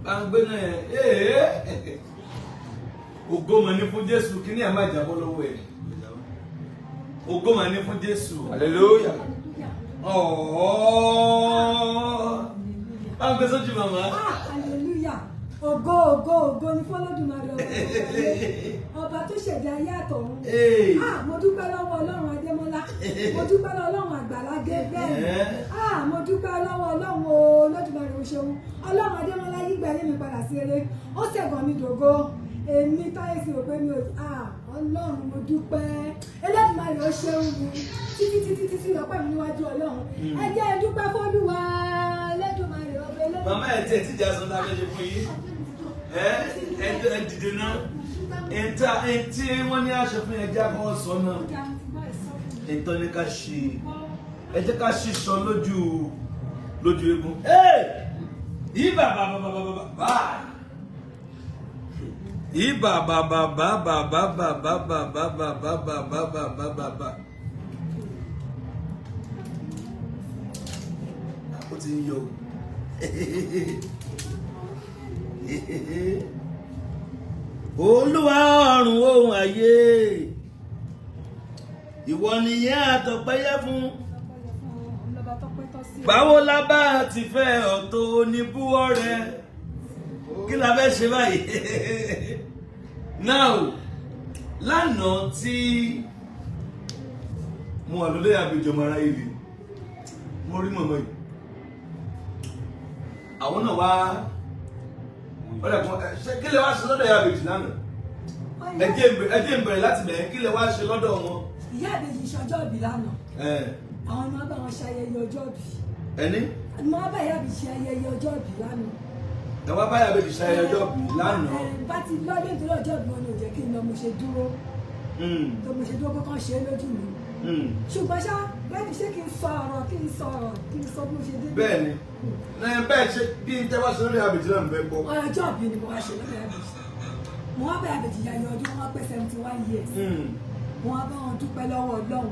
Bá ń gbé náà yẹn. Ee, ògo mà ní fún Jésù. Kí ní ẹ̀ má jábọ́ lọ́wọ́ ẹ̀. Ògo mà ní fún Jésù. Hallelujah. Ọ̀ọ́, bá ń gbé sójú màmá. Ah, hallelujah! Ògo, ògo, ògo ní f'Ọlọ́dùmarè, ọba tó ayé, ọba tó ṣẹ̀dá ayé àtọ̀run. Ee. Ah, mo dúpẹ́ lọ́wọ́ Ọlọ́run Adémọ́lá, mo dúpẹ́ lọ́wọ́ Ọlọ́run Àgbàlá Gabriel. Ah, mo dúpẹ́ lọ́wọ́ Ọlọ́run o, Olódùmarè, o ṣeun. Ọlọ́run Adémọ́lá yígbà ayé mi padà sí eré, ó ṣẹ̀gàn mi dògo. Èmi táyé sí rò pé mi ò. Ah, Ọlọ́run, mo dúpẹ́. Ẹlẹ́dùmarè, o ṣeun mi. Títí títí títí lọ́pẹ́ mi níwájú Ọlọ́run. Ẹ jẹ́ ẹ dúpẹ́ f'Olúwa, Ẹlẹ́dùmarè ọba Ẹlẹ́dùmarè. Màmá, ẹ̀ tiẹ̀ tíjà sọ tá a fẹ́ ṣe fún yín. Ẹ ẹ ẹ dìde náà. Ẹ ta ẹ tí wọ́n ní aṣọ fún ẹja kan sọ náà. Ìtọ́ ní ká ṣe, ẹ jẹ́ ká ṣíṣọ lójú eégún. Ibà bàbà bàbà bàbà ibà bàbà bàbà bàbà bàbà bàbà bàbà bàbà bàbà bàbà. Ó ti ń yọ o. Olúwa ọ̀run ohun ayé, ìwọ nìyẹn àtọ̀pẹ́yẹ fún. Báwo la bá ti fẹ́ ọ̀tọ̀ oníbú ọ̀rẹ́? Kí la fẹ́ ṣe báyìí now? Lánàá tí mo wà lólè àbíjọ mara ilé, mo rí mọ̀mọ́ yìí, àwọn náà wá ọ̀rẹ́ kan. Ṣé kí lè wá ṣe lọ́dọ̀ ìyá àbèjì lánàá? Ẹ jẹ́ n bẹ̀rẹ̀ láti bẹ̀rẹ̀. Kí lè wá ṣe lọ́dọ̀ wọn? Ìyá ìbejì ṣọjọ́ ìbí lánàá. Àwọn ni wọ́n bá wọn ṣe ayẹyẹ ọjọ́ ìbí. Ẹni? Ni wọ́n bá ìyá ìbejì ṣe ayẹyẹ ọjọ́ ìbí lánàá. Ẹ wá báyà àbèjì ṣe ayẹyẹ ọjọ́ ìbí lánàá? Ẹ bá ti lọ́dún nítorí ọjọ́ ìbí wọn ni ò jẹ́ kí n lọ. Mo ṣe dúró tó mo ṣe dúró pé kán ṣe é lójú mi. Ṣùgbọ́n ṣá, bẹ́ẹ̀ ni, ṣé kí n sọ ọ̀rọ̀, kí n sọ ọ̀rọ̀, kí n sọ bí mo ṣe dé? Bẹ́ẹ̀ ni, ẹ bẹ́ẹ̀ ṣe bí n tẹ́ wá ṣe lórí àbèjì náà ń bẹ́ gbọ́. Ọjọ́ ìbí ni mo wá ṣe lọ́dọ̀ ìyá ìbejì. Mo wá bá ìyá ìbejì yayọ ọdún wọn pé 71 years. Mo wá bá wọn dúpẹ́ lọ́wọ́ Ọlọ́run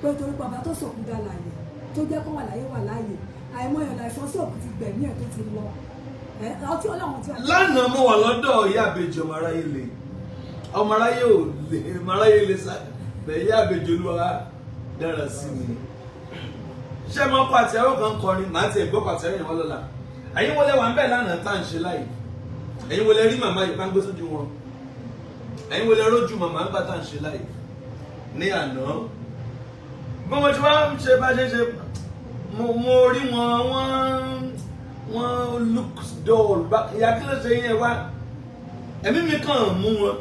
pé torí pé ọba tó sòkú dá láàyè, tó jẹ́ kó wà láyé, wà láàyè. Àìmọye láìsàn sí òkú ti gbẹ̀mí ẹ̀ tó ti lọ ẹ̀ ọtí Ọlọ́run ti wà. Lánàá mo wà lọ́dọ̀ ìyá àbèjì. Ọmọ aráyé le, ọmọ aráyé ò lè, ọmọ aráyé le sá bẹ́ẹ̀. Ìyá àbèjì, Olúwa dára sí mi. Ṣé mo kọ àti ẹ̀rọ kan kọrin, màá tiẹ̀ gbọ́ pàtẹ́ ẹ̀yìn wọn lọ́la. Ẹ̀yin wọlé wà ń bẹ̀ lánàá tá à ń ṣe láì? Ẹ̀yin wọlé rí màmá yìí? Bá ń gbé sójú wọn. Ẹ̀yin wọlé rójú màmá ń gbà tá à ń ṣe láì ní àná? Bí wọ́n ti wá ń ṣe, bá ṣe ń ṣe, mo rí wọn, wọ́n look dull. Ìyá, kí ló ṣe yín? Ẹ wá. Ẹ̀mí mi kàn mú wọn,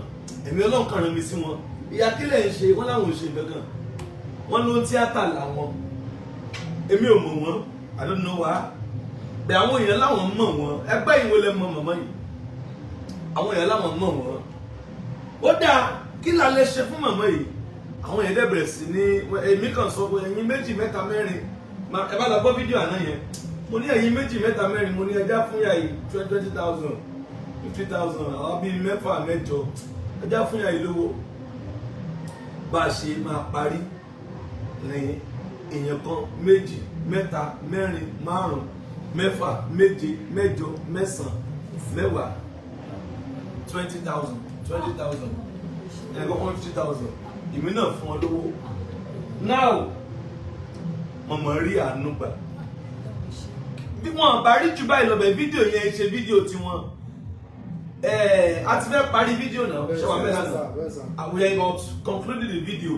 ẹ̀mí Ọlọ́run kàn rán mi sí wọn. Ìyá, kí lẹ̀ ń ṣe? Wọ́n láwọn ò ṣe nǹkan kan, wọ́n ló ń tíátà làwọn. Èmi ò mọ̀ wọ́n, I don't know why, bẹ́ẹ̀ àwọn èèyàn láwọn mọ̀ wọ́n. Ẹgbẹ́ ìwé lẹ mọ̀ màmá yìí? Àwọn èèyàn láwọn mọ̀ wọ́n. Ó dáa, kí la lè ṣe fún màmá yìí? Àwọn èèyàn dẹ̀ bẹ̀rẹ̀ sí ní. Èmi kàn sọ pé ẹ̀yin méjì, mẹ́ta, mẹ́rin, ẹ bá lọ gbọ́ fídíò àná yẹn. Mo ní ẹ̀yin méjì, mẹ́ta, mẹ́rin, mo ní ẹja fún yà yìí 20,000, 50,000. Àwọn bíi mẹ́fà, mẹ́jọ, ẹja fún yà yìí lówó. Bá a ṣe máa parí ní èèyàn kan, méjì, mẹ́ta, mẹ́rin, márùn, mẹ́fà, méje, mẹ́jọ, mẹ́sàn, mẹ́wàá, 20,000, 20,000, ẹ̀kọ́ fún 50,000. Èmi náà fún ọ lówó. Now, mọ̀mọ́ rí àánú gbà. Bí wọn bá rí jù báyìí lọ bẹ̀, fídíò yẹn ṣe fídíò tiwọn. A ti fẹ́ parí fídíò náà. Ṣé wàá bẹ́ẹ̀ lánàá? We are about concluding the video.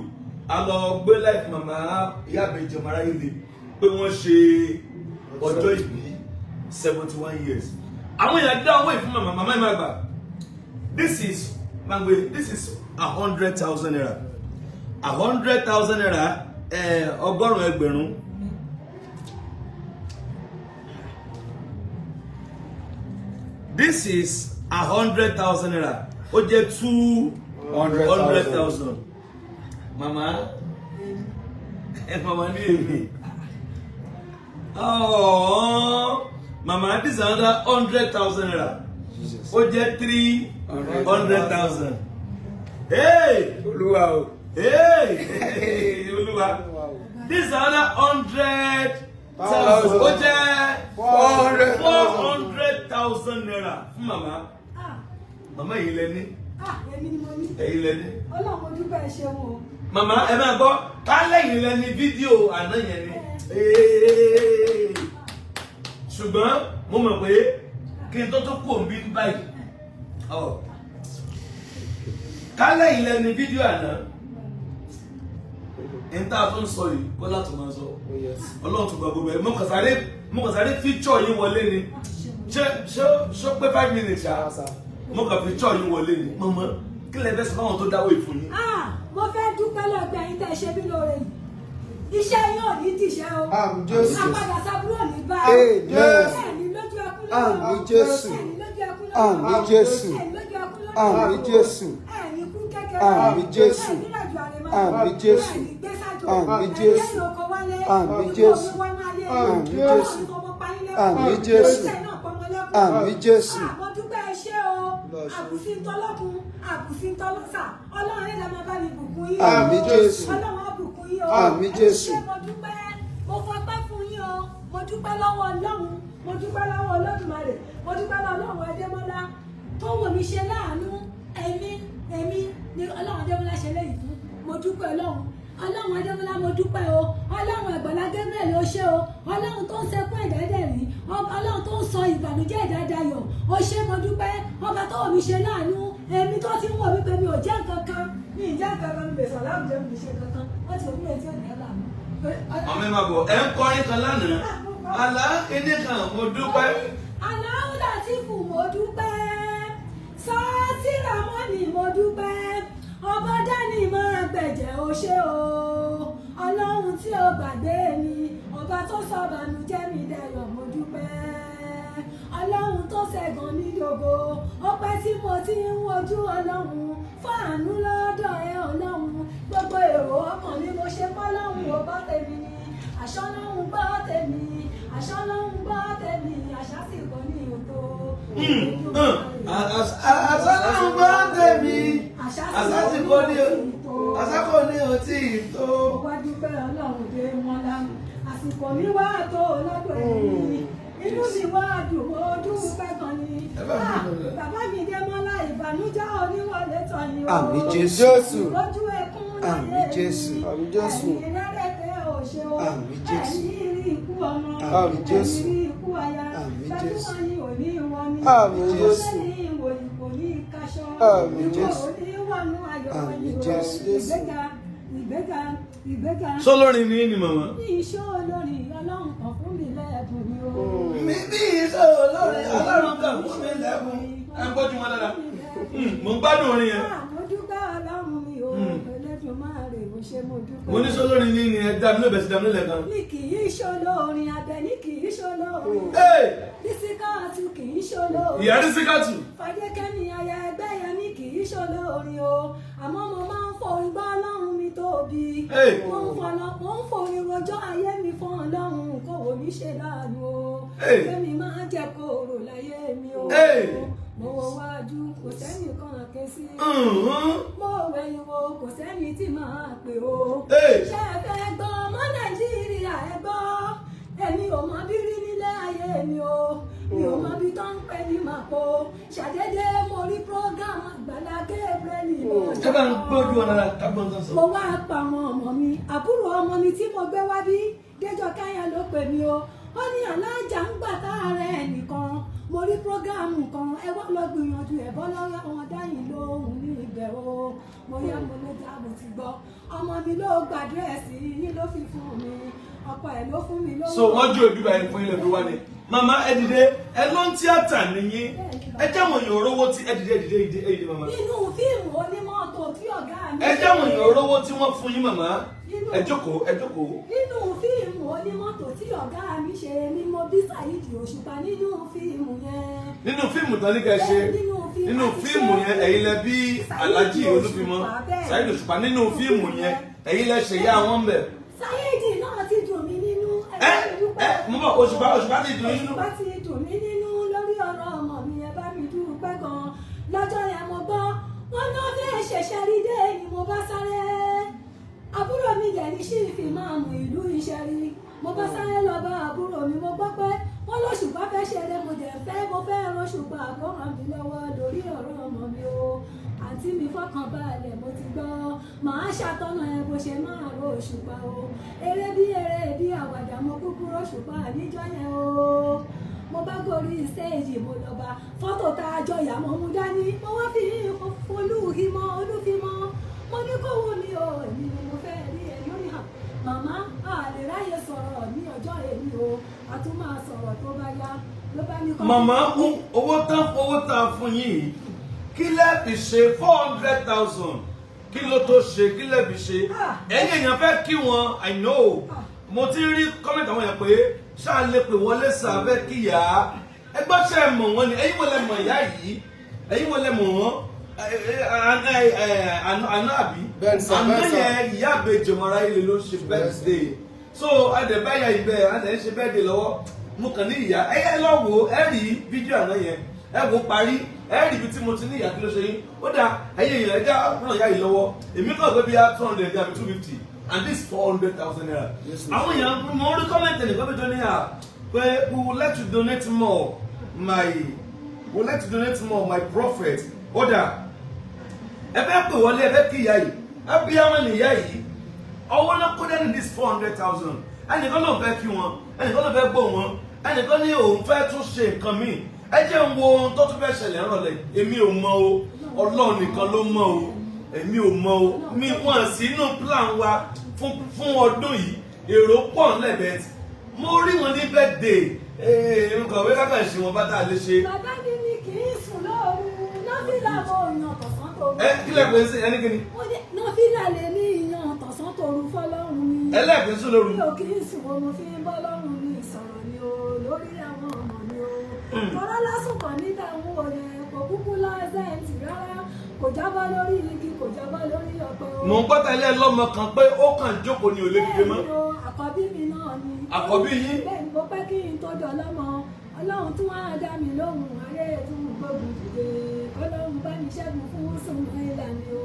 A lọ gbé life màmá ìyá àbèjì ọmọ aráyé le pé wọ́n ṣe ọjọ́ ìbí 71 years. Àwọn èèyàn dá owó ìfún màmá. Màmá yìí máa gbà. This is mangbe, this is ₦100,000, ₦100,000, 100,000. This is ₦100,000. Ó jẹ́ 200,000. Màmá ẹ, màmá ní èmi. Oh, màmá, this is another ₦100,000. Jesus. Ó jẹ́ 300,000. Hey! Olúwa o. Hey, Olúwa! This is another hundred Thousand. Ó jẹ́ 400,000. ₦400,000 fún màmá. Ah, Màmá, yìí lẹ ní. ah, èmi ni mo ní. Ẹ̀yin lẹ ní. Ọlọ́run, mo dúpẹ́, ẹ ṣeun o. Màmá, ẹ máa gbọ́, kálẹ̀yìn lẹ ní fídíò àná yẹn ni. Ṣùgbọ́n mo mọ̀ pé kí n tó tó kú òǹbí báyìí ọ̀ kálẹ̀yìn lẹ ní fídíò àná n tá a tún sọ yìí kó láti máa sọ. Oh, yes. Ọlọ́run tún gba gbogbo ẹ̀. Mo kàn sáré fíjọ́ yín wọlé ni. Ah, ṣeun. Ṣé ṣé pé 5 minutes ṣá? Ah, sir. Mo kàn fíjọ́ yín wọlé ni. Mọ̀mọ́, kí lẹ fẹ́ sọ fáwọn tó dáwọ́ ìfún yín? Ah, mo fẹ́ dúpẹ́ lọ́gbẹ́ yín tẹ́ ẹ ṣe mí lóore yìí. Iṣẹ́ yín ò ní dìṣẹ́ o. Àmín Jésù. Àpadà sábúrò ní bá. Amen. Ẹ̀mí lójú ẹkún lójú. Àmín Jésù. Ẹ̀mí lójú ẹkún lójú. Àmín Jésù. Ẹ̀mí lójú ẹkún lójú. Àmín Jésù. Ẹ̀mí kú kékeré. Àmín Jésù. Ẹ̀mí ràjò àrèmọ. Àmín Jésù. Ẹ̀mí gbé sájò. Àmín Jésù. Ẹ̀mí oko wálé. Àmín Jésù. Àmín Jésù. Àmín Jésù. Àmín Jésù. Mo dúpẹ́, ẹ ṣé o. Àbùsí ń tọ́lọ́kun, àbùsí ń tọ́lọ́sà. Ọlọ́run ẹ̀dá máa bá mi bùkún yín o. Àmín Jésù. Ọlọ́run á bùkún yín o. Àmín Jésù. Ẹ ṣé, mo dúpẹ́. Mo fọpẹ́ fún yín o. Mo dúpẹ́ lọ́wọ́ Ọlọ́run. Mo dúpẹ́ lọ́wọ́ Olódùmarè. Mo dúpẹ́ lọ́wọ́ Ọlọ́run Adémọ́lá tó wò mí ṣe láàánú. Èmi ni Ọlọ́run Adémọ́lá ṣe léyìí fún. Mo dúpẹ́ Ọlọ́run. Ọlọ́run Adémọ́lá, mo dúpẹ́ o. Ọlọ́run Àgbàlá Gabriel, ó ṣé o. Ọlọ́run tó ń sẹkún ẹ̀dá dẹ̀rín. Ọlọ́run tó ń sọ ìbànújẹ́ ẹ̀dá dayọ̀. Ó ṣé, mo dúpẹ́. Ọba tó wò mí ṣe láàánú. Èmi tó ti ń wò mí pé mi ò jẹ́ nǹkan kan. Mi ì jẹ́ nǹkan kan, mi bèsọ̀ láwùjọ, mi ì ṣe nǹkan kan. Wọ́n ti wò mí létí òní ẹ̀ láàánú. Ọmọ ẹ máa bọ̀, ẹ ń kọrin kan lánàá, àlá kíní kan, mo dúpẹ́. Aláwọ̀ Látìfù, mo dúpẹ́. Sọ́ọ́tì Ramọ́nì, mo dúpẹ́. Ọba dání máa gbẹ̀jẹ̀, ó ṣé o. Ọlọ́run tí ó gbàgbé mi, ọba tó sọ bànújẹ́ mi dayọ̀, mo dúpẹ́. Ọlọ́run tó ṣẹ̀gàn mi dògo, ọpẹ́ tí mo ti ń wojú Ọlọ́run fáànù lọ́dọ̀ ẹ. Ọlọ́run, gbogbo èrò ọkàn mi mo ṣe pọ́ lọ́hùn ò bá tèmi ni. Àṣọ lọ́hùn gbọ́ tèmi, àṣọ lọ́hùn gbọ́ tèmi, àṣà sì kọ́ ní òtó. Àṣà gbọ́ tèmi, àṣà sì kò ní àṣà kò ní òtí tó. Wá dúpẹ́ Ọlọ́run dé wọn lá, àsìkò mi wá tó lọ́dọ̀ ẹ̀mí, inú mi wá dùn, mo dúpẹ́ gan ni. Ẹ bá mi dúpẹ́. Bàbá mi dé mọ́lá, ìbànújẹ́ oníwọlé tọ̀ ni o. Àmín Jésù. Jésù. Lójú ẹkún Àmín láyé Jésù. mi. Àmín Jésù. Ẹ̀yin rẹ́rẹ́tẹ́ ò ṣe o. Àmín Jésù. Ẹ̀yin rí ikú ọmọ. Àmín Jésù. Ẹ̀yin rí ikú aya. Àmín Gbajúmọ̀ Jésù. yìí ò ní wọ ni. Àmín Jésù. Ọlọ́ni ìwòyí kò ní kaṣọ. Àmín Ìwọ Jésù. ò ní wọnú ayọ̀ Àmín yìí o. Jésù. Ìgbéga, ìgbéga, ìgbéga. Sọlọ́rin ni ní màmá. Ní iṣẹ́ olórin, Ọlọ́run kan fún mi lẹ́ẹ̀bùn ni o. Mi bí iṣẹ́ olórin, Ọlọ́run kan fún mi lẹ́bùn. Ẹ ń gbọ́jú wọn dáadáa. Mo ń gbádùn orin yẹn. Ah, mo dúpẹ́ Ọlọ́run mi o. Ẹlẹ́dùnmáre, mo ṣe, mo dúpẹ́. Mo ní sọlọ́rin ní ni ẹ dá mi lóbẹ̀ sí dá mi lóbẹ̀ kan. Ní kì í ṣolórin abẹ, ní kì í ṣolórin. Hey! Bísíkàtù kì í ṣolórin. Ìyá rí síkàtù. Fàdékẹ́mi aya ẹgbẹ́ yẹn ní kì í ṣolórin o. Àmọ́ mo máa ń forin gbọ́ Ọlọ́run mi tóbi. Hey! Mo ń forin rojọ́ ayé mi fún Ọlọ́run kó wò mí ṣe láàánú o. Hey! Kémi máa jẹ́ kóró láyé mi o. Hey! Mo wo wájú, kò sẹ́nìkan ké sí. Mo wẹ̀yìn wo, kò sẹ́ni tí màá pè o. Hey! Ṣé ẹ fẹ́ gbọ́, ọmọ Nàìjíríà, ẹ gbọ́? Èmi ò mọ bírí nílé ayé mi o. Mi ò mọ bí tó ń pè ní màpò. Ṣàdédé mo rí program Àgbàlá Gabriel Ẹ bá ń gbọ́jú wọn dáadáa ká gbọ́n tán sọ. Mo wá pa àwọn ọmọ mi, àbúrò ọmọ mi tí mo gbé wá bí Déjọ Káyà ló pè mí o. Ó ní alájà ń gbà tá ara ẹ nìkan, mo rí program kan, ẹ wá lọ gbìyànjú ẹ bọ́ lọ́wọ́ wọn dáyìn lóhùn ní ibẹ̀ o. Mo yá, mo ló dá, mo ti gbọ́. Ọmọ mi ló gbàdúrẹ́sì yín, ló fi fún mi, ọkọ ẹ̀ ló fún mi lówó. So wọ́n jó ibi báyìí fún ilẹ̀ fi wá ni. Màmá, ẹ dìde, ẹ ló ń tíátà nìyí. Ẹ jẹ́ àwọn èèyàn rówó tí ẹ dìde, ẹ dìde, ẹ dìde, ẹ dìde màmá. Nínú fíìmù onímọ́tò tí ọ̀gá mi Ẹ jẹ́ àwọn èèyàn rówó tí wọ́n fún yín, màmá. Ẹ jókòó, ẹ jókòó. Nínú fíìmù onímọ́tò tí ọ̀gá mi ṣe ni mo bí Saheed Òṣùpá nínú fíìmù yẹn. Nínú fíìmù tán ní kẹ́ ṣe. Nínú fíìmù Nínú fíìmù yẹn, ẹ̀yin lẹ bí Alhaji Olúfimọ́ Saheed Òṣùpá nínú fíìmù yẹn, ẹ̀yin lẹ ṣe yá wọn bẹ̀. Saheed náà ti dùn mí nínú. Ẹ ẹ mo bọ̀, Òṣùpá, Òṣùpá ti dùn yín nínú. Òṣùpá ti dùn mí nínú lórí ọ̀rọ̀ ọmọ mi, ẹ bá mi dúpẹ́ gan. Lọ́jọ́ yẹn mo gbọ́ wọn náà fẹ́ ṣẹ̀ṣẹ̀ rí dé ni mo bá sáré. Àbúrò mi dẹ̀ ní sífì máa mú ìlú Ìṣẹ̀rí. Mo bá sáré lọ bá àbúrò mi, mo gbọ́ pé wọ́n lóṣùpá fẹ́ ṣeré, mo dẹ̀ fẹ́, mo fẹ́ rọ́ṣùpá kó ràn mí lọ́wọ́ lórí ọ̀rọ̀ ọmọ mi o. Àǹtí mi, fọkàn balẹ̀, mo ti gbọ́, màá ṣàtọ̀nà ẹ bó ṣe máa ro òṣùpá o. Eré bí eré bí àwàdà, mo kúkú rọ́ṣùpá níjọ́ yẹn o. Mo bá gorí stage, mo lọ bá fọ́tò tá a jọ yà, mo mú dání, mo wá fi olúhimọ́ olúfimọ́, mo ní kó wù mí o, èmi ni mo fẹ́ rí ẹ lórí hàn. Màmá, a lè ráyè sọ̀rọ̀ ní ọjọ́ èmi o, a tún máa sọ̀rọ̀ tó bá yá, ló bá ní kọ́. Màmá, owó tán, owó tá a fún yín yìí, kí lẹ́ fi ṣe? 400,000, kí ló tó ṣe? Kí lẹ́ fi ṣe? Ẹ̀yin èèyàn fẹ́ kí wọn, I know. Mo ti rí comment àwọn èèyàn pé ṣáà lè pè wọlé sàbẹ̀ kíyà ẹgbọ́n ṣe mọ̀ wọ́n ni. Ẹ̀yin wo lẹ mọ̀ ìyá yìí? Ẹ̀yin wo lẹ mọ̀ wọ́n? Àná àbí Bẹ́ẹ̀ni sir, àná bẹ́ẹ̀ sir. yẹn, ìyá àbèjì ọmọ aráyé ló ń ṣe birthday, so adẹ̀báyà ibẹ̀ adẹ̀ ń ṣe birthday lọ́wọ́. Mo kàn ní ìyá ẹ ẹ lọ wo, ẹ rí fídíò àná yẹn, ẹ wò parí, ẹ rí ibi tí mo ti ní ìyá, kí ló ṣe yín? Ó dà, ẹ̀yin èèyàn, ẹ já ràn ìyá yìí lọ́wọ́. Èmi kàn gbé bí i 200 àbí 250, and this 400,000 naira. Yes, sir. Àwọn èèyàn, mo rí comment nìkan bí tó ní à pé we would like to donate more, my we would like to donate more, my prophet. Ó dà, ẹ fẹ́ pè wọlé, ẹ fẹ́ kí ìyá yìí, ẹ bí àwọn ìyá yìí ọwọ́ náà kó dẹ́nu this 400,000. Ẹnìkan ló ń fẹ́ kí wọn, ẹnìkan ló fẹ́ gbọ́ wọn, ẹnìkan ní òun fẹ́ tún ṣe nǹkan míì. Ẹ jẹ́ ń wo ohun tó tún fẹ́ ṣẹlẹ̀ ńrọ̀lẹ́. Èmi ò mọ̀ o, Ọlọ́run nìkan ló mọ̀ o. Èmi ò mọ̀ o, mi wọ́n sínú plan wa fún ọdún yìí. Èrò pọ̀ ńlẹ̀, mo rí wọn ní birthday, nǹkan wí kákan ṣe wọn bá tá a lè ṣe. Bàbá mi ni kì í sùn lóru, nọ́fìlà mo yàn tọ̀sán tòru. Ẹ kílẹ̀ pé sí ẹni kìíní. Mo ní nọ́fìlà lè ní ìyàn tọ̀sán tòru fọlọ́run mi. Ẹlẹ́ẹ̀kì sùn lóru. Mi ò kì í sùn o, mo fi ń bọ́ lọ́rùn mi sọ̀rọ̀ ni o, lórí àwọn ọmọ mi o. Tọ́lá lásùnkàn ní dáhùn òye kò kúkú lọ́sẹ̀ǹtì rárá, kò jábọ́ lórí igi, kò jábọ́ lórí ọ̀pẹ o. Mò ń gbọ́ta ilé lọ́mọ kan pé ó kàn jókòó ní olè dìde mọ́. Bẹ́ẹ̀ni o, àkọ́bí mi náà ni. Àkọ́bí yín? Bẹ́ẹ̀ni, mo pẹ́ kí n tó dọ̀lọ́mọ. Ọlọ́run tún wá dá mi lóhùn, ayé tún gbógun dìde. Ọlọ́run bá mi ṣẹ́gun fún súnmọ́ ìlànà o.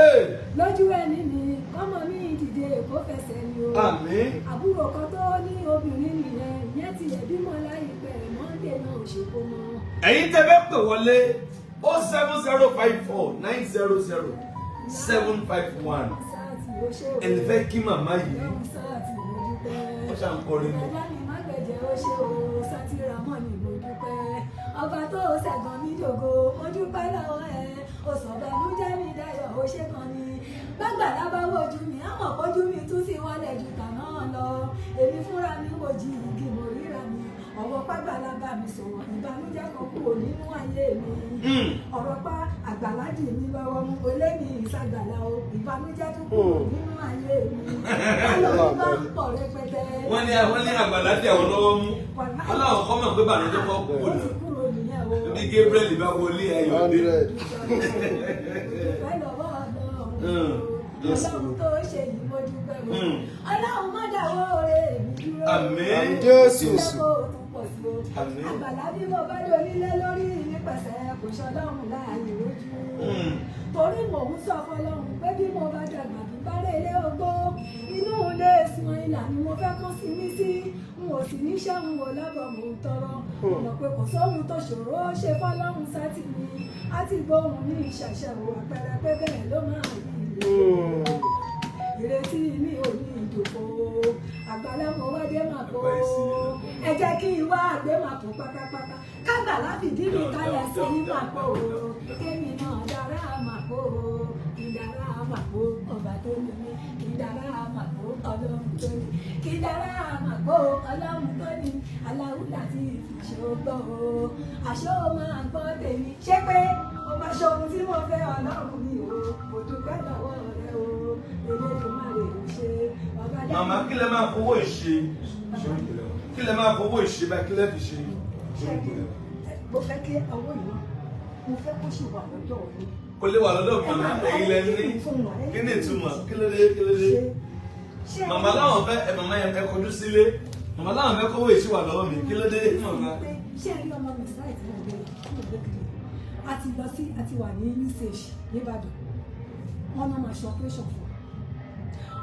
Ee, Lójú ẹni mi, kọ́mọ mi dìde kó fẹsẹ̀ ni o. Àmín. Àbúrò kan tó ní obìnrin nìyẹn, ìyẹn tilẹ̀ bímọ láìpẹ́, Monday náà ò ṣe kó mọ́. Ẹ̀yin tẹ́ fẹ́ pè wọlé, 07054900751. Sáàtì ó ṣe o. Ẹni fẹ́ kí màmá yìí. Ọlọ́run sáàtì, mo dúpẹ́. Ó ṣà ń kọrin ni. Bàbá mi má gbẹ̀jẹ̀, ó ṣe o, sátìrámọ̀ ni mo dúpẹ́. Ọba tó ṣẹ̀gàn mi dògo, mo dúpẹ́ lọ́wọ́ ẹ. Ó sọ bànújẹ́ mi dayọ̀, ó ṣe kan ni. Bàgbàlá bá wojú mi, àmọ̀ kójú mi tún sí wọlé ju tàná lọ. Èmi fúnra mi wò jí igi, mo ríra mi. Ọ̀wọ́ pàgbàlá bá mi sọ̀rọ̀, ìbànújẹ́ kan kúrò nínú ayé mi. Ọ̀rọ̀ pa àgbàlá dì mí lọ́wọ́ mú, olé mi ìsàgbàlá o, ìbànújẹ́ tún kúrò nínú ayé mi. Ọlọ́run bá ń pọ̀ rẹpẹtẹ. Wọ́n ní àgbàlá tí àwọn lọ́wọ́ mú. Wọ́n láwọn kọ́ mọ̀ pé bànújẹ́ kọ́ kúrò Ó ti náà. kúrò nìyẹn o. Bí Gabriel bá wọlé, ayọ̀ dé. 100. Ìfẹ́ lọ́wọ́ Ọlọ́run. Ọlọ́run tó ṣe yìí, mo dúpẹ́ o. Ọlọ́run má dáwọ́ oore mi dúró. Àmín. Jésù. Jẹ́ kó o tún pọ̀ sí o. Àmín. Àgbàlá bí mo bá dé onílé lórí nípasẹ̀ kò ṣọlọ́run láàyè lójú. Torí mò ń sọ fọlọ́run pé bí mo bá dàgbà, bí bá rè ilé ogbó, inú ilé sun ìlà ni mo fẹ́ kán sí mi sí. N ò sì ní sẹ́hun ò lábọ̀, mò ń tọrọ. Mo mọ̀ pé kò sóhun tó ṣòro ó ṣe fọlọ́run sátì mi. Á ti gbóhùn ní ìṣẹ̀ṣẹ̀ wò, àpẹẹrẹ pé bẹ́ẹ̀ ló máa rí. Ìrètí mi ò ní ìdòfo. Àgbàlá mo wá dé máa kó, ẹ jẹ́ kí n wá àgbé máa kó pátápátá, kágbàlá fìdí mi kalẹ̀ sí máa kó o, kémi náà dára máa kó o, kí n dára máa kó ọba tó ní mi, kí n dára máa kó ọlọ́run tó ní, kí n dára máa kó ọlọ́run tó ní aláwùlà tí ìfìṣe ó gbọ́ o, àṣọ máa gbọ́ tèmi. Ṣé pé o máa ṣe ohun tí mo fẹ́? Ọlọ́run mi o, mo dúpẹ́ lọ́wọ́ rẹ o, Elédùmarè ò ṣe ọba. Màmá, kí lẹ máa fowó ìṣe? Kí lẹ máa fowó ìṣe báyìí? Kí lẹ fi ṣe? Mo fẹ́ kí owó yìí, mo fẹ́ kó sì wà lọ́dọ̀ mi. Kò lè wà lọ́dọ̀ màmá, ẹ̀yin lẹ ní. Kí ni ìtumọ̀? Kí ló dé? Kí ló dé? Ṣé Màmá láwọn fẹ́ ẹ, màmá yẹn, ẹ kọjú sílé. Màmá láwọn fẹ́ kówó ìṣe wà lọ́wọ́ mi. Kí ló dé, màmá? Ṣé ẹ rí ọmọ mi sáì tí mo gbé kiri, a ti lọ sí, a ti wà ní UCH nìbàdàn, wọn náà máa ṣe operation fún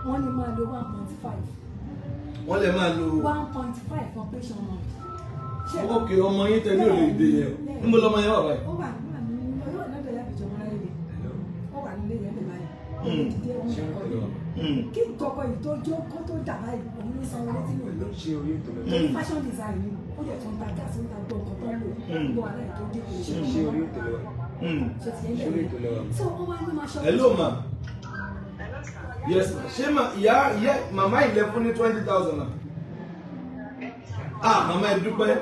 wọn ní máa lo 1.5. Wọ́n lè máa lo 1.5 operation month. Ok, ọmọ yín tẹ ní òlè ìdè yẹn, níbo lọmọ yẹn wà báyìí? Ó wà nígbà mi, ó wà lọ́dọ̀ ìyá àbíjọ wọn láyé mi, ó wà nílé yẹn bẹ̀ báyìí. Ó lè dìde, òun kọ́ lé kí nǹkan yìí tó jó kó tó dà báyìí, òun ní sanwó létí ní òye. Ṣé orí ètò lẹ́wà? Torí fashion design ni, ó dẹ̀ tún ta gáàsì, ó ń ta gbọ́ nǹkan tó ń lò, gbọ́ aláì tó dé kò ṣe. Ṣé orí ètò lẹ́wà? Ṣe ti yẹn Ṣé orí ètò bẹ̀rẹ̀? lẹ́wà? So wọ́n máa ń máa ṣe. Hello ma. Yes ma. Ṣé ma ìyá ìyá màmá ilẹ̀ fún ní 20,000 na? Ah, màmá, ẹ dúpẹ́,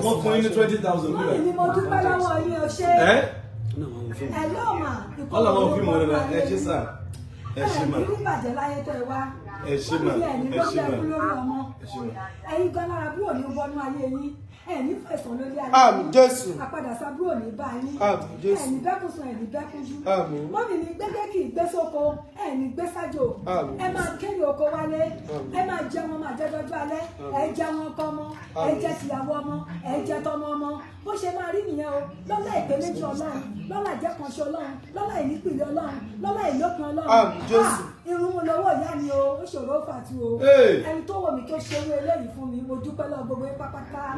wọ́n fún yín ní 20,000 Wọ́n ní níbẹ̀. mo dúpẹ́ lọ́wọ́ yín o, ṣé. Ẹ Ẹ lọ́ọ̀ mà. Wọ́n làwọn fíìmù rẹ̀ náà. Ẹ ṣé sà, ẹ ṣé mà. Ẹ ní bàjẹ́ láyé tẹ́ ẹ wá. Ẹ ṣé mà, ẹ ẹ ṣé ṣé mà. Lórí ọmọ. Ẹ ṣé mà. Ẹ̀yin gan lára búrò ní wọnú ayé yín, ẹ ní fẹ̀sán lórí ayé. Àmín Jésù. Àpadà sábúrò ní bá yín. Àmín Jésù. Ẹ ní bẹ́kùn sùn, ẹ ní bẹ́kùn jú. Àmín. Mọ́mì mi, gbẹ́gbẹ́ kì í gbé sóko, ẹ ní gbé sájò. Àmín. Ẹ máa kéré oko wálé. Àmín. Ẹ máa jẹun ọmọ àjẹjọjú alẹ́. Ẹ jẹun ọkọ ọmọ, ẹ Àmín. jẹ tìyàwó ọmọ, ẹ jẹ tọmọ ọmọ. Bó ṣe máa rí nìyẹn o, lọ́lá ìpè méjì Ọlọ́run, lọ́lá ìjẹ́kanṣe Ọlọ́run, lọ́lá ìnípìlẹ̀ Ọlọ́run, lọ́lá ìlópin Ọlọ́run. Àmín Jésù. Ah, irun mu lọ́wọ́ ìyá mi o, ó ṣòro fàtú o. Hey. Ẹni tó wọ̀ mí tó ṣerú eléyìí fún mi, mo dúpẹ́ lọ́wọ́ gbogbo yín pátápátá.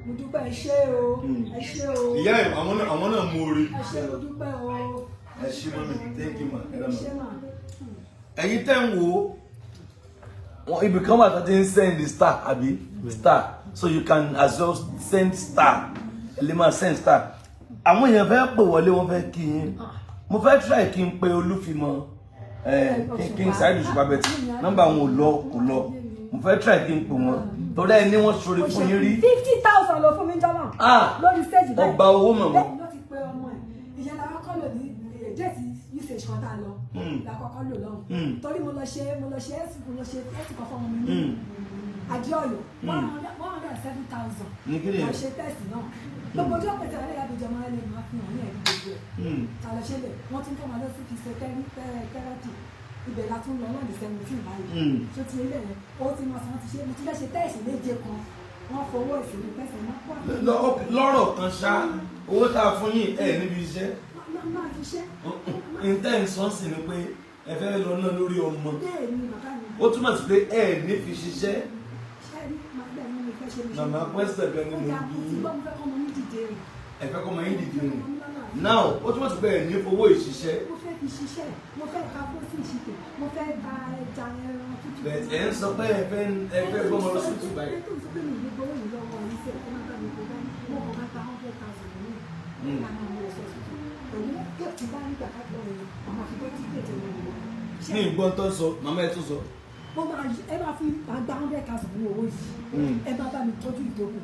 Mo dúpẹ́, ẹ ṣé o, ẹ ṣé o. Ìyá ẹ, àwọn náà mú orí. Ẹ ṣé, mo dúpẹ́ o. Ẹ ṣé mọ́mì, thank you ma. Ẹ Ẹ rẹ ma. ṣé mà. Ẹ̀yin tẹ́ ń wo wọn, ibì kan wà tó ti ń send the star àbí star, so you can as well send star, ẹ lè máa send star. Àwọn èèyàn fẹ́ pè wọlé, wọ́n fẹ́ kí yín. Mo fẹ́ try kí n pe Olúfimọ, kí n Saheed Òṣùpá bẹ́ẹ̀ tí nọ́mbà wọn ò lọ, kò lọ. Mo fẹ́ try kí n pè wọ́n torí ẹ ní wọ́n ṣoore fún yín rí. 50,000 ló fún mi jọ́nà. Ah! Lórí stage báyìí. Ọgbà owó mọ̀mọ́. Bẹ́ẹ̀ ló ti pe ọmọ ẹ̀. Ìyẹn la kọ́kọ́ lò ní date usage kan tá a lọ. La kọ́kọ́ lò lọ́hùn. Torí mo lọ ṣe ẹ̀sìn, mo lọ ṣe ẹ̀sìn kan fún ọmọ mi ní Adéọ̀yọ́, 107,000. Ní kí ni La yẹn? ṣe test náà. Gbogbo ọjọ́ pẹ̀tẹ́ alẹ́ yàtọ̀ máa lè máa fi hàn ní ẹ̀rí gbogbo ẹ̀. Ta lọ ṣe lẹ̀, wọ́n tún fọ́ máa lọ sí physiotherapy. Ibẹ̀ la tún lọ náà ní 17 báyìí. Ṣó ti ilé yẹn? Owó tí wọ́n san ti ṣe, mo tún fẹ́ ṣe test méje kan. Wọ́n fowó ìsinmi test náà. Lọ́rọ̀ kan ṣá, owó tá a fún yín ẹ̀ níbi iṣẹ́. Máa fi ṣẹ́. Intention sì ni pé ẹ fẹ́ lọ ná lórí ọmọ. Bẹ́ẹ̀ ni, bàbá mi. Ó túmọ̀ sí pé ẹ ní fi ṣiṣẹ́. Ṣé rí màá bẹ́ẹ̀ ni mo fẹ́ ṣe mi ṣe. Màmá, pẹ́sẹ̀ bẹ́ẹ̀ ni Ó mo dáa, bí. mo ti gbọ́, mo fẹ́ kọ́ ọmọ mi dìde rìn. Ẹ fẹ́ kọ́ ọmọ yín dìde rìn now, ó túmọ̀ sí pé ẹ ní fowó ìṣiṣẹ́. Mo fẹ́ fi ṣiṣẹ́, mo fẹ́ ka fósì ìṣìkè, mo fẹ́ ta ẹja, ẹran tútù. But ẹ ń sọ pé ẹ fẹ́ gbọ́mọ lọ sí Dubai. Ẹ tó ń sọ pé mi ò ní gbowó yìí lọ́wọ́ yìí sẹ́, ẹ má bá mi kó dání, mo kàn máa ta 100,000 ní ká máa mú lọ sí ọ̀sùn pẹ̀lú kí bá nígbà ká lọ́wọ́ yìí, àwọn àfikún tí kò tẹ̀lé mi lọ. Ní ìgbọ́n tó ń sọ, màmá, ẹ tún sọ. Mo máa, ẹ máa fi, máa gba 100,000 ní owó yìí, ẹ máa bá mi tọ́jú ìdókòwò.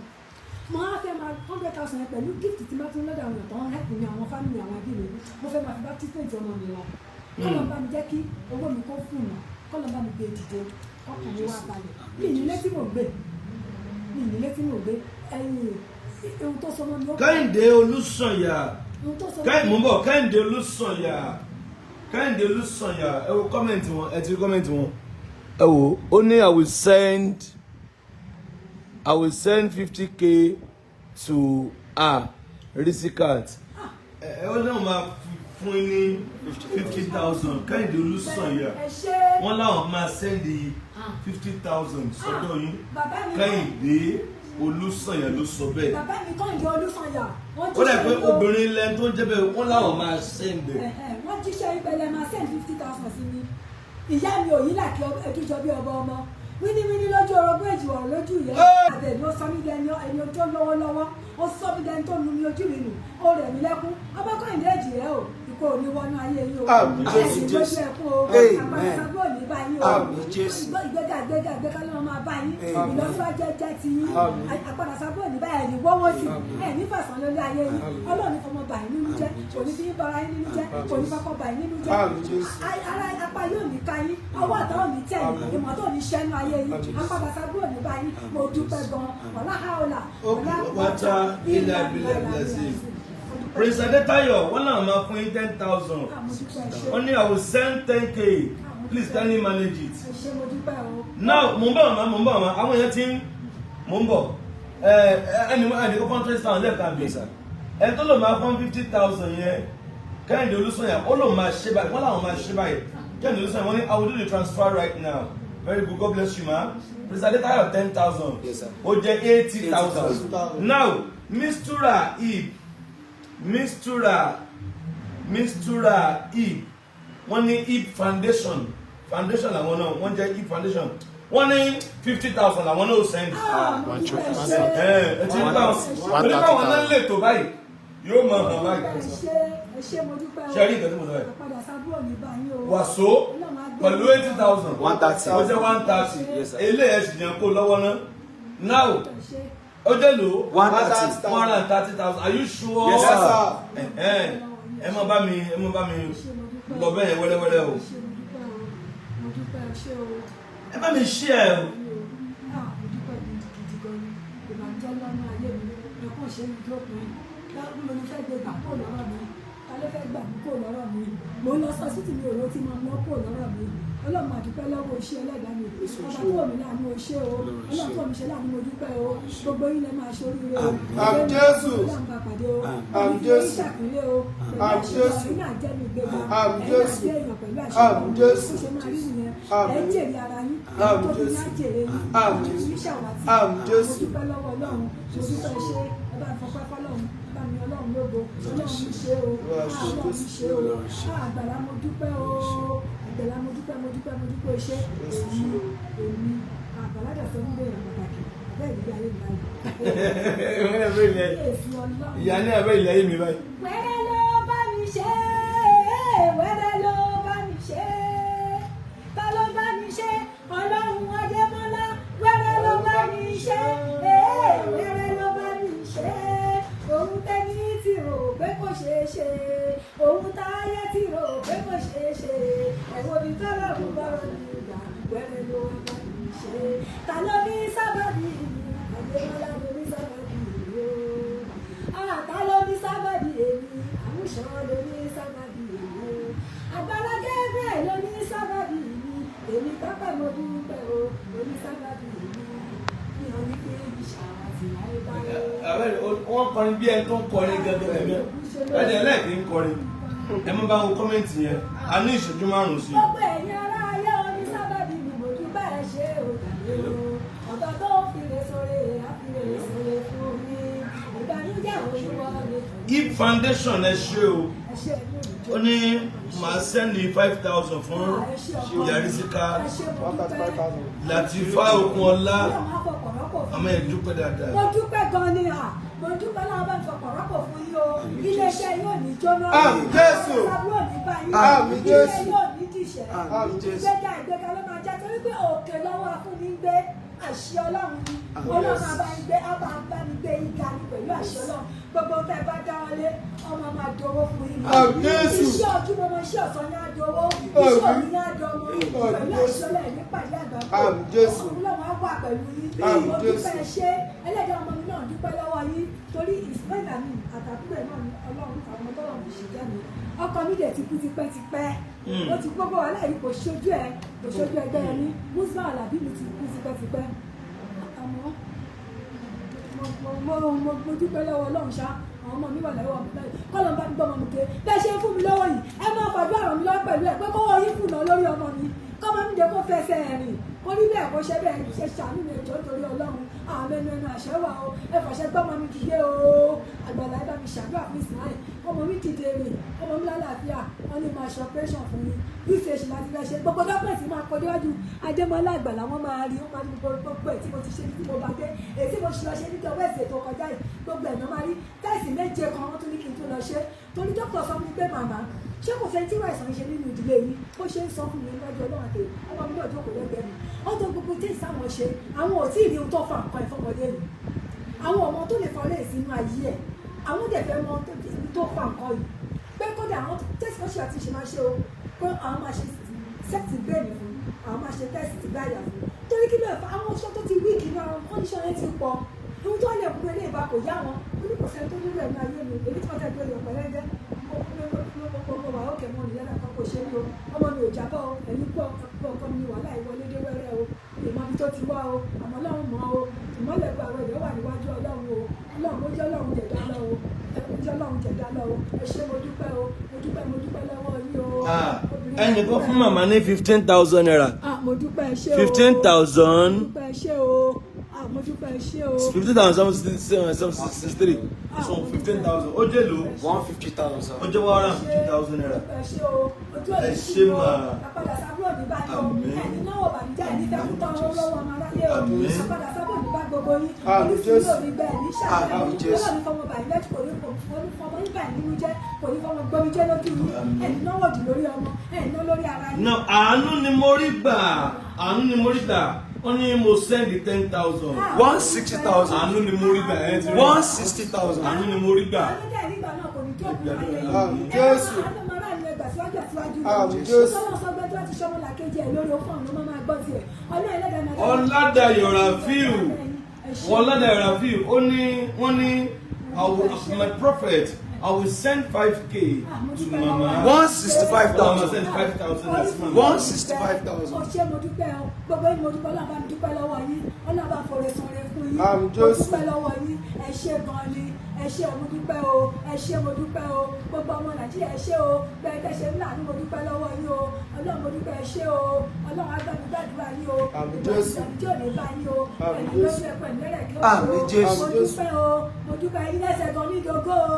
Mo á fẹ́ máa 100,000 yẹn pẹ̀lú gift tí máa tún lọ́dọ̀ àwọn èèyàn tó ń help mi, àwọn family, àwọn ẹbí mi. Mo fẹ́ máa fi bá treatment ọmọ mi lọ. Kọ́lọ̀ bá mi jẹ́ kí owó mi kó fún mi, kọ́lọ̀ bá mi gbé dìde, ọkàn mi wá balẹ̀. Mi nílé tí mò ń gbé, mi nílé tí mò ń gbé. Ẹ̀yìn ohun tó sọ mọ́ mi ó Kẹ́hìndé Olúsànyà. Ohun tó sọ mọ́ Kẹ́hìn, mò ń bọ̀. Kẹ́hìndé Olúsànyà, Kẹ́hìndé Olúsànyà, ẹ wo comment wọn, ẹ ti rí comment wọn. Ẹ wo, ó ní I will send 50K to her Risikat." Ẹ ó náà máa fún ní 50,000. Kẹ́hìndé Olúsànyà, Ẹ ṣé. wọ́n láwọn máa send 50,000 sọ́dọ̀ yín. Bàbá mi. Kẹ́hìndé Olúsànyà ló sọ bẹ́ẹ̀. Bàbá mi Kẹ́hìndé Olúsànyà, wọ́n Ó dẹ̀ pé jíṣẹ́ yìí o. Obìnrin lẹ́nu tó ń jẹ́ bẹ́ẹ̀, wọ́n láwọn máa send ẹ̀. Ẹ̀hẹ̀, wọ́n jíṣẹ́ ìpẹlẹ, máa send 50,000 sí mi. Ìyá mi ò yí làkì ẹdújọ bí ọba ọmọ wíníwíní lójú orogún, èjì ọ̀rọ̀ lójú ìyá àbẹ̀ ni. Ó sọ mí dẹni ẹni ojú lọ́wọ́lọ́wọ́, ó sọ mí dẹni tó nu mi ojú mi nù, ó rẹ̀ mí lẹ́kún. Ọba Kẹ́hìndé èjì rẹ o, ikú ò ní wọnú ayé yín o. Àmín, Jésù, Ẹ̀sìn lójú Jésù. ẹkún o. Amen. Àpàtàkùn ò ní bá yín o. Àmín, Jésù. Ìgbéga, ìgbéga, ìgbéga ló máa bá yín. Àmín. Ìlọsíwájú jẹ́ ti yín. Àmín. Àpàdàsàbò ní báyìí ní wọ́wọ́ sí ẹ̀ ní fàṣán lórí ayé yín. Ọlọ́run ní fọmọ bà yín nínú jẹ́, kò ní fi yín bara yín nínú jẹ́, kò ní fọkọ bà yín nínú jẹ́. Àmín, Jésù. Ara apá yóò ní ká yín, ọwọ́ àtàwọn ò ní tẹ̀ yín, ìmọ̀ tó ní ṣẹ́nu ayé yín. Àpàdàsàbò ní bá yín. Mo dúpẹ́ gan. Ọ̀la haola. Wata ilà abilà blessing. Prince Adetayo, wọ́n náà máa fún yín 10,000. Wọ́n ní, "I will send 10K, please can you manage it?" Ẹ ṣé, mo dúpẹ́ o. Now, mò ń bọ̀ màmá, mò ń bọ̀ màmá. Àwọn èèyàn ti ń, mò ń bọ̀. Ẹ ẹni ẹni kó fún 20,000 lẹ́ẹ̀kan bí ẹni tó lò máa fún 50,000 yẹn. Kẹ́hìndé Olúsànyà, ó lò máa ṣe báyìí, wọ́n làwọn máa ṣe báyìí. Kẹ́hìndé Olúsànyà, wọ́n ní, "I will do the transfer right now." Very good, God bless you, ma. Prince Adetayo 10,000. Yes, sir. Ó jẹ́ 80,000. 80,000. Now, Mistura Ib, Mistura Ib, wọ́n ní Ib Foundation, foundation làwọn náà, wọ́n jẹ́ Ib Foundation. Wọ́n ní 50,000 làwọn náà send. Ah, mo dúpẹ́, ṣe. Ẹ ẹ ti ń bá wọn torí báwọn náà lè tó báyìí, yóò mọ hàn Ẹ báyìí. ṣé, ẹ ṣé, mo dúpẹ́ o. Ṣe rí nǹkan tí mo sọ yìí? Àpadà sábúrò ní báyìí o. Wàsó Ọlọ́run á gbé pẹ̀lú 80,000. 130. Ó jẹ́ 130. Yes, sir. Eléyìí ẹ̀sìn yẹn kó lọ́wọ́ náà. Now, Ẹ ṣé. ó jẹ́ lò 130. 130,000. Are you sure? Yes, sir. Ẹ̀hẹ́n. Ẹ má bá mi Ẹ ṣé, mo dúpẹ́. lọ bẹ́ẹ̀ wẹ́rẹ́wẹ́rẹ́ o. Ẹ ṣé, mo dúpẹ́ o. Mo dúpẹ́, ẹ ṣé o. Ẹ bá mi share o. Ah, mo dúpẹ́ gidigidi gan ni. Ìbànújẹ́ lọ́nà ayé mi, ẹkún ṣe mi dópin. Mo ní fẹ́ gbé gbà kó lọ́rọ̀ mi. Ta ló fẹ́ gbà mí kó lọ́rọ̀ mi? Mo ń lọ sọ sí tìmí òró tí mo mọ́ kó lọ́rọ̀ mi. Ọlọ́run, máa dúpẹ́ lọ́wọ́ iṣẹ́ ẹlẹ́dàá mi. Ọba tó wò mí láàánú, o ṣé o. Ọlọ́run tó wò mí ṣe láàánú, mo dúpẹ́ o. Gbogbo yín lẹ máa ṣe oríire o. Àmín Jésù. Ọlọ́run bá pàdé o. Àmín Jésù. Ìṣàpínlẹ̀ o. Pẹ̀lú Àmín àṣẹ Jésù. Ọlọ́run, náà jẹ́ mi gbéga. Àmín Ẹ̀yin náà Jésù. jẹ́ èèyàn pẹ̀lú àṣẹ Àmín Ọlọ́run. Jésù. Bó ṣe máa rí nìyẹn. Ẹ Àmín. jèrè ara yín. Àmín Tó fi Jésù. ní á jèrè yín. Àmín Àmín Jésù. ṣàwátì. Àmín Jésù. Mo dúpẹ́ lọ́wọ́ Ọlọ́run. Mo dúpẹ́, ṣe ẹ bá fọpẹ́ fọlọ́run, ẹ bá mi Ọlọ́run lógo. Ọlọ́run mi ṣe o. Ah, Ọlọ́run mi ṣe o. Ah, Àgbàlá, mo dúpẹ́ o. Àgbàlá, mo dúpẹ́, mo dúpẹ́, mo dúpẹ́. Ṣe èmi Àgbàlá dà sọ nílé èèyàn pàtàkì bẹ́ẹ̀ nígbà ayé mi báyìí. Èsì Ọlọ́run. Ìyá ní abẹ́ ilẹ̀ yìí mi báyìí. Wẹ́rẹ́ ló bá mi ṣe, wẹ́rẹ́ ló bá mi ṣe, ta ló bá mi ṣe? Ọlọ́run Adémọ́lá, wẹ́rẹ́ ló bá mi ṣe, wẹ́rẹ́ ló bá mi ṣe. Òun tẹ́ni tí rò pé kò ṣeé ṣe, òun táyé tí rò pé kò ṣeé ṣe, ẹ̀wọ̀n mi tọ́lọ́run bọ̀rọ̀ mi gbà, wẹ́rẹ́ ló bá mi ṣe. Ta ló ní sábàbí mi? Adémọ́lá ló ní sábàbí mi o. Ta ló ní sábàbí èmi? Àmúṣọ ló ní sábàbí èmi o. Àgbàlá Gabriel ló ní sábàbí mi. Èmi pápá, mo dúpẹ́ o, ló ní sábàbí mi. Mi ò ní pé ìṣàwátì láéláé. Abẹ́rẹ́ wọ́n kọrin bí ẹni tó ń kọrin gẹ́gẹ́ gẹ́gẹ́. Ẹni ẹlẹ́ẹ̀kì ń kọrin. Ẹ má bá wo comment yẹn. A ní ìṣẹ́jú 5 sí i. Gbogbo ẹ̀yin ará ayé, oní sábàbí mi, mo dúpẹ́, ẹ ṣé o dàbí o. Ọba tó ń fìrè sóre, àfìrè sóre fún mi. Ìbànújẹ́ òní wọlé. Ib Foundation, ẹ ṣé o. Ẹ ṣé, ẹ̀mí òjò. Ó ní màá send 5,000 fún Yarisika 135,000. Latifa Okunola. Ọlọ́run á fọkàn rọ́pò fún Àmọ́ ẹ dúpẹ́ dáadáa. Mo dúpẹ́ gan ni à, mo dúpẹ́ láwọn bá ń fọkàn rọ́pò fún yín o. Iléeṣẹ́ yóò ní jóná. Àmín Jésù. Àbúrò ní báyìí. Àmín Jésù. Ilé yóò ní dìṣẹ́. Àmín Jésù. Ìgbéga, ìgbéga ló máa jẹ́, torí pé òkè lọ́wọ́ afúnni ń gbé. Àṣẹ Ọlọ́run ni. Ọlọ́run á bá ń gbé, á bá ń bá mi gbé ìga ni pẹ̀lú àṣẹ Ọlọ́run. Gbogbo ohun tẹ́ ẹ bá dáwọ́lé, ọmọ máa dowó fún yín. Àmín Jésù. Iṣẹ́ ojúmọmọ, iṣẹ́ ọ̀sán ní á dowó, iṣẹ́ òní ní á dọmọ pẹ̀lú àṣẹ Ọlọ́run, nípàdé àgbà. Àmín Jésù. Ọlọ́run á wà pẹ̀lú yín. Àmín Mo Jésù. dúpẹ́, ṣé ẹlẹ́dàá ọmọ mi náà dúpẹ́ lọ́wọ́ yín, torí Ismail Amin àtàkùrẹ̀ náà ni Ọlọ́run àwọn tọ́lọ̀ fi ṣe jẹ́ mi. Ọkọ mi dẹ̀ ti kú tipẹ́tipẹ́. Ó ti gbogbo wàhálà yìí, kò ṣojú ẹ, kò ṣojú ẹgbẹ́ ẹ ní Muslim Alabi mi ti kú tipẹ́tipẹ́. Àmọ́ mo dúpẹ́ lọ́wọ́ Ọlọ́run ṣá. Àwọn ọmọ mi wà lọ́wọ́ mi báyìí, kọ́lọ́ bá mi gbọ́ ọmọ mi dé. Bẹ́ẹ̀ ṣe ń fún mi lọ́wọ́ yìí, ẹ máa fàdúrà ràn mí lọ́wọ́ pẹ̀lú ẹ̀, pé kọ́wọ́ yín kùnà lórí ọmọ mi, kọ́mọ mi dé, kó fẹsẹ̀ rìn, kó rí bẹ́ẹ̀, kó ṣe bẹ́ẹ̀. Ṣe ṣàánú mi, ẹjọ́, torí Ọlọ́run. Àwọn ẹnu ẹnu àṣẹ wà o. Ẹ fàṣẹ gbọ́mọ mi dìde o. Àgbàlá, ẹ bá mi ṣàdúrà fún Ismail, ọmọ mi dìde rìn, ọmọ mi lálàáfíà. Wọn ní máa ṣe operation fún mi, UCH láti fẹ́ ṣe. Gbogbo document máa kọ déwájú Adémọlá Àgbàlá, wọn máa rí, wọn máa rí gbogbo ẹ̀ tí mo ti ṣe, tí mo bá dé, èyí tí mo ṣe lọ ṣe níjọ wẹ́ẹ̀sì tó kọjá yìí, gbogbo ẹ̀ náà máa rí. Test méje kan wọ́n tún ní kí n tó lọ ṣe, torí dókítà sọ fún mi pé, "Màmá, ṣé kò sẹ́ni tí wàá ìsàn ṣe nínú ìdílé yìí?" Bó ṣe ń sọ fún mi níwájú Ọlọ́run àti ọmọ mi náà jókòó lẹ́gbẹ̀ẹ́ mi, wọ́n tó gbogbo tí ìsáwọn ṣe, àwọn ò tí ì rí ohun tó fa nǹkan ìfọmọdé yìí, àwọn ọmọ tó lè fọlé sínú ayé ẹ̀, àwọn dẹ̀ fẹ́ mọ ibi tó fa nǹkan yìí, pé kódà àwọn test kan ṣe àti ṣe máa ṣe o, pé àwọn máa ṣe test brain fún, àwọn máa ṣe test gbáyà fún, torí kí ló fà àwọn oṣù tó ti weak ní àwọn condition yẹn ti pọ̀, ohun tó lè mú eléyìí bá kò yá wọn. Ó ní kò sẹ́ni tó nílò ẹ̀mí ayé mi, èmi tí wọ́n tẹ̀ gbé yọ̀ pẹ̀lẹ́gẹ́ mo wà ókè, mo nìyẹn náà kò ṣe mí o. Ọmọ mi ò jábọ́ o. Ẹ̀yin kú ọkọ mi ní wàhálà ìwọlé dé wẹ́rẹ́ o. Ìmọ̀ ibi tó ti wá o, àmọ́ Ọlọ́run mọ̀ o. Ìmọ̀lẹ̀ gba àwọn ẹ̀dẹ́ wà níwájú Ọlọ́run o. Ọlọ́run ó jẹ́ Ọlọ́run jẹ̀dá lọ o. Ó jẹ́ Ọlọ́run jẹ̀dá lọ o. Ẹ ṣé, mo dúpẹ́ o, mo dúpẹ́, mo dúpẹ́ lọ́wọ́ yín o. Ẹnìkan fún màmá ní ₦15,000. Ah, mo dúpẹ́, dúpẹ́ ṣé o. 15,000. Mo dúpẹ́ ṣé o. Ah, mo dúpẹ́ ṣé o. 15,763. So 15,000. Ó jẹ́ lò. 150,000. Ó jẹ́ ₦150,000. Mo dúpẹ́ ṣé o. Ojú òní Ẹ sí ṣé o. mà. Àpadà sábúrò ní bá yín o. Àmín. Ẹni náà ò bànújẹ́ ẹni fẹ́ kú tán lọ́wọ́ ọmọ aráyé o. Àmín. Àpadà sábúrò ní bá gbogbo yín. Àmín, Orísun Jésù. yóò ní gbẹ ní ṣàlàyé. Àmín, Jésù. Ọlọ́run fọmọ bàyí lẹ́jù kò ní fọmọ yín bàyí nínú jẹ́ kò ní fọmọ gbomi jẹ́ lójú yín. Ẹni náà wọ̀dù lórí ọmọ ẹni náà lórí ara yín. Now, àánú ni mo rí gbà. Àánú ni mo rí gbà. Wọ́n ní mo send 10,000. 160,000. Àánú ni mo rí gbà. Ẹ ti rí. 160,000. Àánú ni mo rí gbà. Àánú tẹ̀ nígbà náà kò ní jókòó ayé yín. Àmín, Jésù. Àánú máa rà ní ẹgbà síwájú àtiwájú. Àmín, Jésù. Ọlọ́run sọ pé tí wọ́n ti ṣọmọ làkejì ẹ̀ lórí ó fún ọ̀nà máa gbọ́ tiẹ̀. Ọlọ́run ẹlẹ́dàá máa dá- Ọládàyọ̀ Rafiu. Ọládàyọ̀ Rafiu. Ó ní wọ́n ní I will, my prophet, I will send 5K to mama. 165,000. Send 5,000 to mama. 165,000. Ó ṣé, mo dúpẹ́ o. Gbogbo yín mo dúpẹ́. Ọlọ́run bá mi dúpẹ́ lọ́wọ́ yín. Ọlọ́run bá fòrè sanre fún yín. Àmín, Mo Jésù. dúpẹ́ lọ́wọ́ yín. Ẹ ṣé gan ni. Ẹ ṣé o, mo dúpẹ́ o. Ẹ ṣé, mo dúpẹ́ o. Gbogbo ọmọ Nàìjíríà, ẹ ṣé o. Bẹ́ẹ̀ tẹ́ ṣe ńlá ni mo dúpẹ́ lọ́wọ́ yín o. Ọlọ́run, mo dúpẹ́, ẹ ṣé o. Ọlọ́run á gbà mí gbàdúrà yín o. Àmín, Jésù. Ìbànújẹ́ ò ní bá yín o. Àmín, Ẹ̀yin Jésù. lórí ẹ̀kọ́ ìlẹ́rẹ̀kẹ́ Àmín, Jésù. Mo dúpẹ́ o. Mo dúpẹ́ yín lẹ́sẹ̀ gan ní ìdógó o.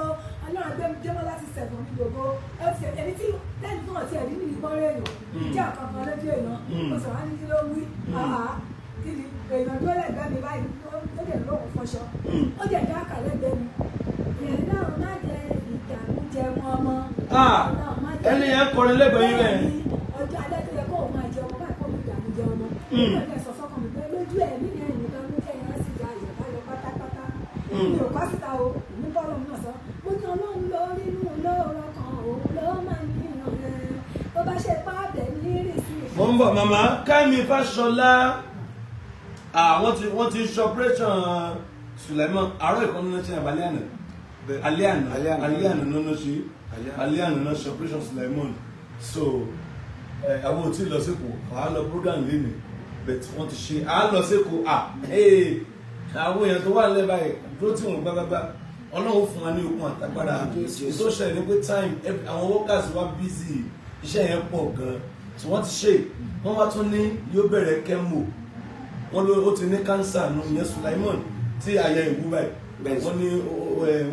Ọlọ́run gbé mi démọ́ láti sẹ̀gàn mi dògo. Ẹ ti ẹni tí lẹ́nu náà ti ẹ̀rí ní ìbọn rẹ̀ èèyàn jẹ́ ọ̀kan kan lójú èèyàn. Mo sọ̀rọ̀ á ní kí ló wí? Àhá, kí ni èèyàn tó lẹ́gbẹ̀ẹ́ mi báyìí ó dẹ̀ lóhùn fọṣọ, ó dẹ̀ dá àkà lẹ́gbẹ̀ẹ́ mi. Ìyẹn náà má jẹ́ ìdààmú jẹun ọmọ. Ah, Ọlọ́run má jẹ́- ẹni yẹn kọrin lẹ́gbẹ̀ẹ́ yín rẹ̀. Bẹ́ẹ̀ni, ọjọ́ alẹ́ tó yẹ kó o máa jẹ ọmọ báyìí kó o fi ìdààmú jẹ ọmọ. Nígbà tí ẹ sọ sọ́kàn mi pé lójú ẹ̀mí yẹn nìkan ló jẹ́ ìyẹn sì já ìyàbá lọ pátápátá. Mi ò kọ́ síta o, èmi bọ́ lọ́run náà sọ. Mo ní Ọlọ́run lórí inú lóòrọ̀ kan, òun ló máa ń yíyan rẹ̀. Bó bá ṣe pàbẹ̀ ní ìrísí. Mo ń bọ̀, màmá Kẹ́mi Fáṣọlá. Ah, wọ́n ti ṣe operation Suleiman àárọ̀ ìkànnì náà ṣe àbálẹ́ àná. Alẹ́ àná. Alẹ́ àná. Alẹ́ àná náà ṣe. Alẹ́ àná. Alẹ́ àná náà ṣe operation Suleiman. So àwọn ò tí ì lọ síkò, àá lọ program lẹ́nu, but wọ́n ti ṣe, àá lọ síkò. À àwọn èèyàn tó wà nílẹ̀ báyìí dúró tí wọ́n gbágbágbá. Ọlọ́run fún wa ní okun àtagbára. Tó ṣẹlẹ̀ ní pé time àwọn workers wa busy, iṣẹ́ yẹn pọ̀ gan. So wọ́n ti ṣe, wọ́n wá tún ní yóò bẹ̀rẹ̀ chemo. Wọ́n ló ó ti ní cancer nù ìyẹn Sulaiman tí àyà ìwú báyìí. Wọ́n ní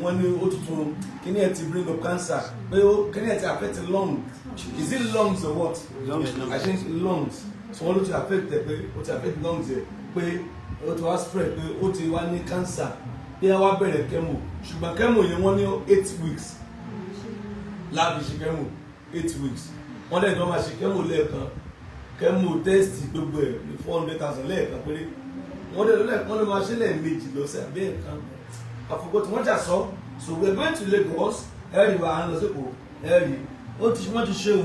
wọ́n ní ó tuntun kíní ẹ̀ ti bring up cancer pé ó kíní ẹ̀ ti affect lung. Is it lungs or what? Lungs. I think lungs. So wọ́n ló ti affect ẹ̀ pé ó ti affect lungs ẹ̀ pé ó ti wá spread pé ó ti wá ní cancer pé á wá bẹ̀rẹ̀ chemo, ṣùgbọ́n chemo yẹn wọ́n ní 8 weeks láàbì ṣe chemo, 8 weeks. Wọ́n dẹ̀ tó máa ṣe chemo lẹ́ẹ̀kan, chemo test gbogbo ẹ̀ ní 400,000 lẹ́ẹ̀kan péré. Wọ́n dẹ̀ lẹ́ẹ̀kan ló máa ṣe lẹ́ẹ̀mejì lọ́sẹ̀ àbí ẹ̀kan àfọ̀gbọ́ tí wọ́n jà sọ. So we are going to Lagos. Ẹ̀rì wa, à ń lọ sípò ẹ̀rì. Ó ti wọ́n ti ṣe o,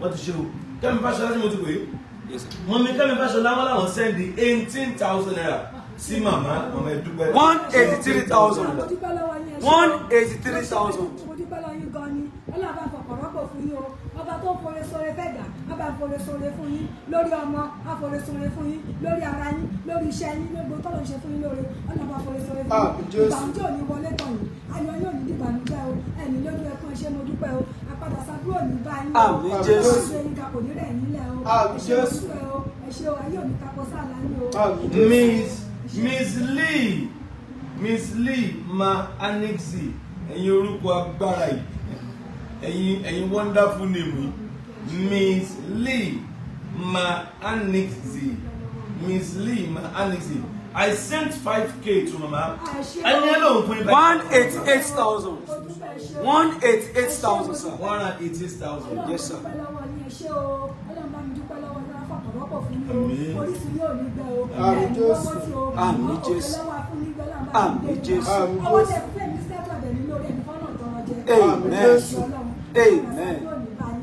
wọ́n ti ṣe o. Kẹ́mi Fáṣọlá tí mo ti pè é. Yes, sir. Mummy Kẹ́mi Fáṣọlá, wọn làwọn send ₦18,000 sí màmá. Màmá, ẹ dúpẹ́. 183,000. Mo dúpẹ́ lọ́wọ́ yín, ẹ ṣé. 183,000. Mo dúpẹ́ lọ́wọ́ yín gan ni. Ọlọ́run bá fọkàn rọ́pò fún yín o. Ọba tó ń fore sore fẹ́ dà á bá fore sore fún yín lórí ọmọ, á fore sore fún yín lórí ara yín, lórí iṣẹ́ yín, lórí gbogbo tọ́lọ̀ ń ṣe fún yín lóore. Ọlọ́run bá fore sore fún yín. Àmín, Jésù. Ìbànújẹ́ ò ní wọlé tọ̀ yín, ayọ̀ yín ò ní dìbànújẹ́ o. Ẹ̀ní lójú ẹkún, ẹ ṣé, mo dúpẹ́ o. Àpadà sábúrò ní bá yín o. Àmín, Jésù. Ọlọ́run yín ká kò ní rẹ̀ yín lẹ̀ o. Àmín, Ẹ ṣé, mo Jésù. dúpẹ́ o. Ẹ ṣé o. Ayé ò ní takọ sáà láyé o. Àmín, Jésù. Miss Lee, Miss Lee ma Anixi, ẹ̀yin orúkọ agbára yìí, ẹ̀yin wonderful name yìí. Miss Lee ma Anixi, Miss Lee ma Anixi, I sent 5K to mama. Ẹni ẹ lóun fún ibà. 188,000. Mo dúpẹ́, ẹ ṣé o. 188,000, sir. 188,000. Yes, sir. Mo dúpẹ́ lọ́wọ́ yín, ẹ ṣé o. Ọlọ́run bá mi dúpẹ́ lọ́wọ́ yín, afọkànrọ́pọ̀ fún yín o. Àmín. Orísun yóò ní gbẹ o. Àmín, Ẹ̀mí Jésù. gbọ́mọ́ sí o. Àmín, Òkè Jésù. lọ́wọ́ afúnni gbẹ, Ọlọ́run bá mi Àmín, gbé yín. Jésù. Àmín, Ọwọ́ Jésù. tẹ fún fẹ́mi sẹ́tọ̀ ẹ̀bẹ̀ mi lórí ẹ̀mí fọ́nà tọrọ jẹ. Amen. Jésù. Amen.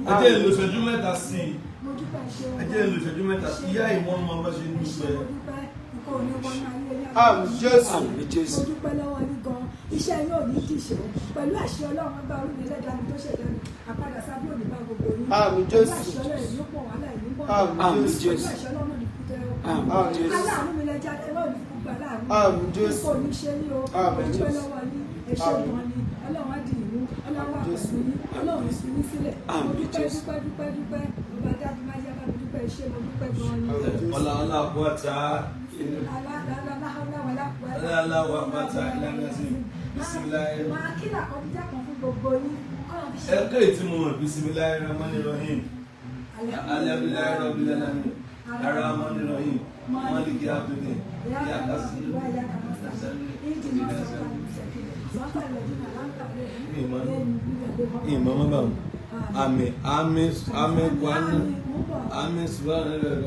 Ẹ jẹ́ ìlú ìṣẹ́jú mẹ́ta sí i. Mo dúpẹ́, ẹ ṣé o. Ẹ jẹ́ ìlú ìṣẹ́jú mẹ́ta sí i. Ìyá ìwọ́n mọ bá ṣe ń Ẹ ṣé, dúpẹ́. mo dúpẹ́. Nǹkan ò ní wọnú ayé yín. Àmín, Jésù. Àmín, Jésù. Mo dúpẹ́ lọ́wọ́ yín gan. Iṣẹ́ yín ò ní dìṣẹ́ pẹ̀lú àṣẹ Ọlọ́run ọba orí mi ẹlẹ́dàá mi tó ṣẹ̀dá mi. Àpadà sábúrò ní bá gbogbo yín. Àmín, Pẹ̀lú Jésù. àṣẹ Ọlọ́run ìlú pọ̀ wàhálà ìlú pọ̀. Àmín, Àmín, Jésù. Pẹ̀lú Jésù. àṣẹ Ọlọ́run ní kútẹ́ o. Àmín, Jésù. Aláàánú mi lẹ́jà ẹ̀rọ ní fún gbà láàánú. Àmín, Jésù. Kò ní ṣe ní o. Àmín, Mo dúpẹ́ Jésù. lọ́wọ́ yín. Ẹ ṣé Àmín. gan ni. Ọlọ́run á dì yín mú. Ọlọ́run wà Jésù. pẹ̀lú yín. Ọlọ́run fi yín sílẹ̀. Mo Àmín, dúpẹ́, Jésù. dúpẹ́, dúpẹ́, dúpẹ́. Ọba dájú máa yá bá mi dúpẹ́. ẹ ṣé, mo dúpẹ́ gan-an ni. Ọlá ọlá àpótá. Ọlá wà pátá ìlànà sí. Bisimilayi. Máa kí làkọjá kan fún gbogbo yín. Kọ́nà fi ṣe Ẹ kéè tí mo mọ̀, bisimilayi rahman rahim. Alhamdulilayi rabbil alamin. Arahman rahim. Maliki abdul. Ya kasi. Ìmọ̀ mọ́ bá wọn. Àmì àmì àmì kwanu. Àmì sùgbọ́n.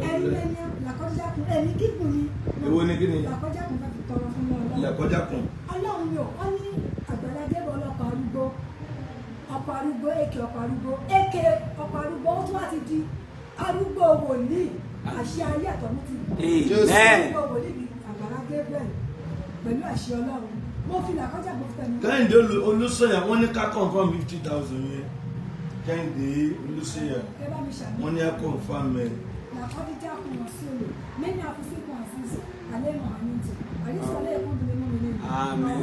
Ẹ̀yin lẹ́ni làkọjá kun, ẹ̀mí gígùn ni. Èwo ni kí ni? Làkọjá kun fẹ́ fi tọrọ fún Ọlọ́run. Lẹ̀kọ́jà kùn. Ọlọ́run yóò wọ́n ní Àgbàlá Gabriel ọlọ́kọ̀ arúgbó, ọkọ̀ arúgbó èké, ọkọ̀ arúgbó èké, ọkọ̀ arúgbó, ó tún wá ti di arúgbó wòlíì. Àṣẹ ayé àtọ̀run ti Amen. arúgbó wòlíì ní Àgbàlá Gabriel pẹ̀lú àṣẹ Ọlọ́run. Mo fi làkọjá, mo fi tẹnu. Kẹ́hìndé Olúsànyà, wọ́n ní ká confirm 50,000 yẹn. Kẹ́hìndé Olúsànyà, Ẹ bá mi ṣàmì. wọ́n ní ká confirm ẹ̀. Làkọ́díjà kùn wọ́n sí olè mẹ́ni àfisíkùn àṣìṣe alẹ́ mọ̀ àmì àrísọ lẹ́ẹ̀kún bí mímú mi nínú. Àmín.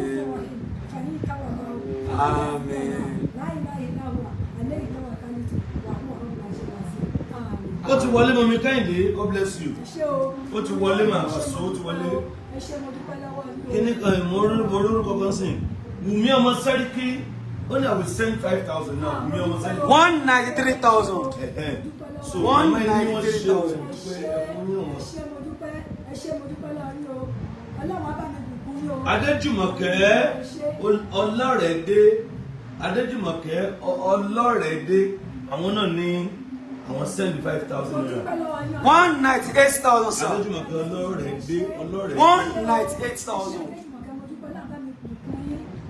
Fàyín káwà lọ́wọ́. Àmín. Láì láì láwà alẹ́ ìkáwà kálítì wà fún ọ̀rọ̀ ìlàṣẹ wá sí. Àmín. Ó ti wọlé mọ́mi Kẹ́hìndé, God bless you. Ẹ ṣé o. Ó ti wọlé mà, wàsó, ó ti wọlé. Ẹ ṣé, mo dúpẹ́ lọ́wọ́ yín o. Kíní kan mo rórúkọ kan sìn. Wùmí ọmọ Sẹ́ríkì, ó ní I will send 5,000 now. Wùmí ọmọ Sẹ́ríkì. 193,000. Ẹ̀hẹ́n. So One màmá ẹni wọ́n ṣe o 93,000. pé ẹ̀fún ní Ẹ wọn. ṣé, mo dúpẹ́. Ẹ ṣé, mo dúpẹ́ lọ́wọ́ yín o. Ọlọ́run á bá mi bùkún yín o. Adéjùmọ̀kẹ́ Ọlọ́rẹ̀dé, Adéjùmọ̀kẹ́ Ọlọ́rẹ̀dé, àwọn náà ní àwọn send five Mo thousand naira. dúpẹ́ lọ́wọ́ yín o. 198,000, sir. Adéjùmọ̀kẹ́ Ọlọ́rẹ̀dé, Ọlọ́rẹ̀dé. 198,000.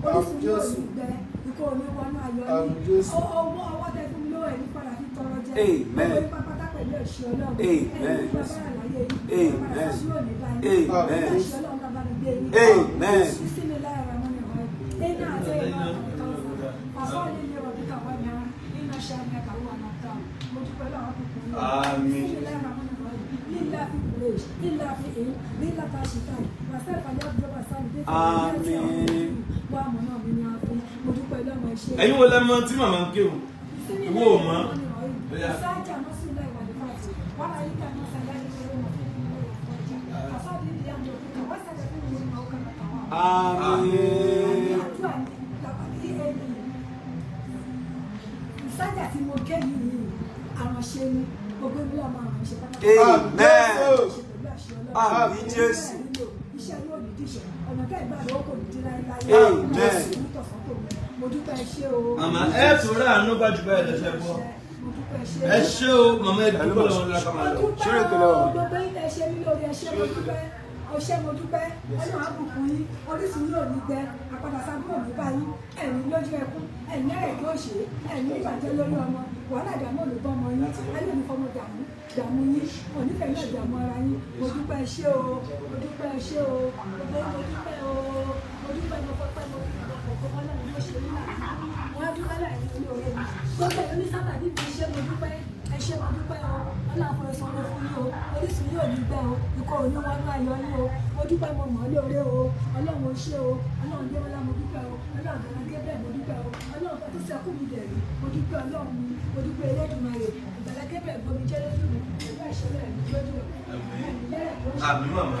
Orísun yóò ní gbẹ, ikọ̀ òní wọnú ayọ̀ Àmín ní. Jésù. Owó ọwọ́ tẹ fún mi lówó ẹ̀ ní padà fi tọrọ jẹ. Amen. Gbogbo yín pátá pẹ̀lú ẹ̀ṣẹ̀ Ọlọ́run. Amen. Ẹ̀yin nípa bára láyé yín. Amen. Padà sí òní bá yín. Amen. Ẹ̀ṣẹ̀ Ọlọ́run bá bá mi gbé yín. Amen. Bismillahir Rahmanir Rahim. Iná àti iná àfọ́lì ní ọ̀dùnkà wà ní iná ṣáà wà náà tán. Mo dúpẹ́ lọ́wọ́ kúkú yín. Àmín. Bismillahir Rahmanir Rahim. Lílá fi kùrèṣ, lílá fi èyí, lílá ta ṣìtáì. Wàsá ìfàlẹ́ àbújọba sáà ní dé. Àmín. Wà á mọ̀ náà mi ní àfin. Mo dúpẹ́ lọ́wọ́ ẹ ṣé. Ẹ̀yin wo lẹ mọ̀ tí màmá ń kéwù? Ìwọ ò mọ̀? Bóyá. Sájà mọ́sùlá ìwà ní fàtì. Wàhálà yìí kà náà sàyà ní ìwé wọn fún ìwé ọjà. Àfáàdì ìdí àmì òkúta. Wọ́n sàlẹ̀ fún ìwé ìmọ̀ ọkàn àtàwọn. Àmín. Àdúrà ní làpàdé ẹni. Ìsájà tí mo ké yìí, àránṣe ni gbogbo ìlú ọmọ àránṣe pátápátá. Amen. Ṣe pẹ̀lú àṣẹ Ọlọ́run. Àmín Jésù. Iṣẹ́ yóò ní díṣẹ́, ọ̀nà tẹ́ ìgbà lọ́wọ́ kò ní dín láéláé. Amen. Mo dúpẹ́, ẹ ṣé o. Màmá ẹ tún rà àánú bá jù báyìí lọ́sẹ̀ bọ́. Mo dúpẹ́, ẹ ṣé. Ẹ ṣé o, màmá, ẹ dúpẹ́ lọ́wọ́ ńlá kan Mo lọ. dúpẹ́ Ṣeré o, ìpínlẹ̀ wa. gbogbo yín tẹ́ ṣe mí lóore, ẹ ṣé, mo dúpẹ́. Ẹ ṣé, mo dúpẹ́. Ọlọ́run á bùkún yín, orísun yóò ní gbẹ, àpadà sábúrò ní bá yín, ẹ̀yin lójú ẹkún, ẹ̀yin ẹ̀rẹ̀ kí ó ṣe, ẹ̀yin ìbàjẹ́ lórí ọmọ, wàhálà ìdààmú ò ní bọ́ ọmọ yín, ayé ò ní fọmọ dààmú dààmú yín, onífẹ̀ẹ́ náà dààmú ara yín. Mo dúpẹ́, ẹ ṣé o, mo dúpẹ́, ẹ ṣé o, gbogbo yín, mo dúpẹ́ o, mo dúpẹ́, mo fọpẹ́, mo fi ọ̀pọ̀ Ọlọ́run ló ṣe mí láàánú. Wọ́n á dúpẹ́ láì ní olóore mi. Gbogbo ẹ̀yin ní sábà níbi iṣẹ́, mo dúpẹ́, ẹ ṣé, mo dúpẹ́ o. Ọlọ́run fún ẹ̀sán ló fún yín o, orísun yóò ní gbẹ o, ikọ̀ òní wọnú ayọ̀ yín o. Mo dúpẹ́, mo mọ̀ ọ́ lóore o. Ọlọ́run ó ṣé o, Ọlọ́run Démọ́lá, mo dúpẹ́ o. Ọlọ́run Àgbàlá Gabriel, mo dúpẹ́ o. Ọlọ́run tó sẹ́kù mi dẹ̀rí, mo dúpẹ́. Ọlọ́run mi, mo dúpẹ́. Elédùmarè, Àgbàlá Gabriel gbomi jẹ́ lójú mi pẹ̀lú àṣẹ rẹ̀ ní lójú rẹ̀. Àmín. Àmín màmá.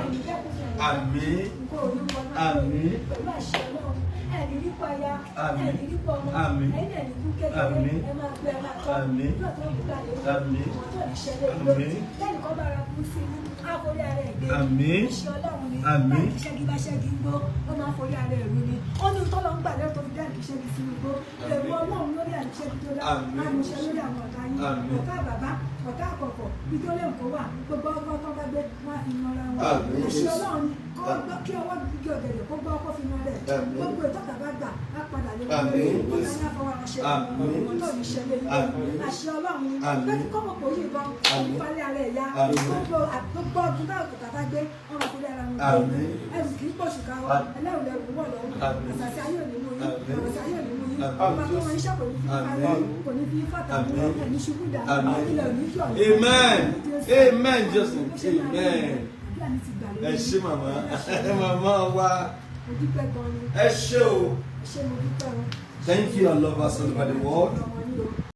Àmín. Ikọ̀ òní wọnú ayọ̀ Àmín. yín pẹ̀lú àṣẹ Ọlọ́run. Ẹ̀ní nípa ya, Àmín. ẹ̀ní nípa ọmọ, Àmín. ẹ̀yin ẹ̀ní kú kékeré, Àmín. ẹ máa gbé, ẹ máa tọ́. Àmín. Nígbà tó ń gbà lé, Àmín. ọmọ tó ní ṣẹlẹ̀ Àmín. lórí. Lẹ́yìn kan bára kú sí i, á forí ara ẹ̀ gbé. Àmín. Iṣẹ́ Ọlọ́run ni. Àmín. Báyìí ṣẹ́gi bá ṣẹ́gi ń gbó, ó máa ń forí ara ẹ̀ rú ni. Ó ní tọ́lọ́ ń gbà lẹ́rù tó fi dá àìṣẹ́gi sínú igbó. Èrò Ọlọ́run lórí àìṣẹ́gi tó dá, Àmín. àmúṣe lórí àwọn ọ̀tá yín. Àmín. Ọ̀tá bàbá, ọ̀tá àkọ́kọ́, ibi tó lè kó wà, gbogbo ọgbọ́n tó bá gbé, wọ́n á fi yan ara wọn. Àmín. Iṣẹ́ Ọlọ́run ni kó gbọ́ kí ọwọ́ gígé ọ̀gẹ̀dẹ̀ kó gbọ́ kó fi yan rẹ̀. Àmín. Gbogbo ìtọ́ka bá gbà, á padà lé wọn Àmín. lórí. Ọ̀tá ní àfọwọ́ ránṣẹ́. Àmín. Ọmọ tó ní ṣẹlẹ̀ yìí. Àmín. Àṣẹ Ọlọ́run ni. Àmín. Pé kí kọ́mọ̀ kò yí ìbọn, Àmín. falẹ̀ ara ẹ̀ ya. Àmín. Gbogbo gbogbo ọdún náà kò tàbá gbé, wọ́n máa forí ara wọn gbé. Àmín. Ẹrù kì í pọ̀ ṣùkà o. Àmín. Ẹlẹ́rù lẹrù wọ̀ lọ́rùn. Àmín. Àṣàṣì ayé ò ní mú yín. Àmín. Àṣàṣì ayé ò ní mú yín. Àmín. Ọba tó wọn iṣẹ́ kò ní fi Àmín. falẹ̀, kò ní fi fàtà mú, Àmín. ẹ̀ní ṣubú dànù. Àmín. Ilẹ̀ ò ní yọ̀ ní. Amen. Jésù. Amen, Jésù. Bó ṣe máa rí Amen. nìyẹn. Àdúrà mi ti gbà lórí. Ẹ ṣé màmá, màmá wa. Mo dúpẹ́ gan ni. Ẹ ṣé o. Ẹ ṣé, mo dúpẹ́ o. Thank you, I love us all over the world. Ọmọ yín o.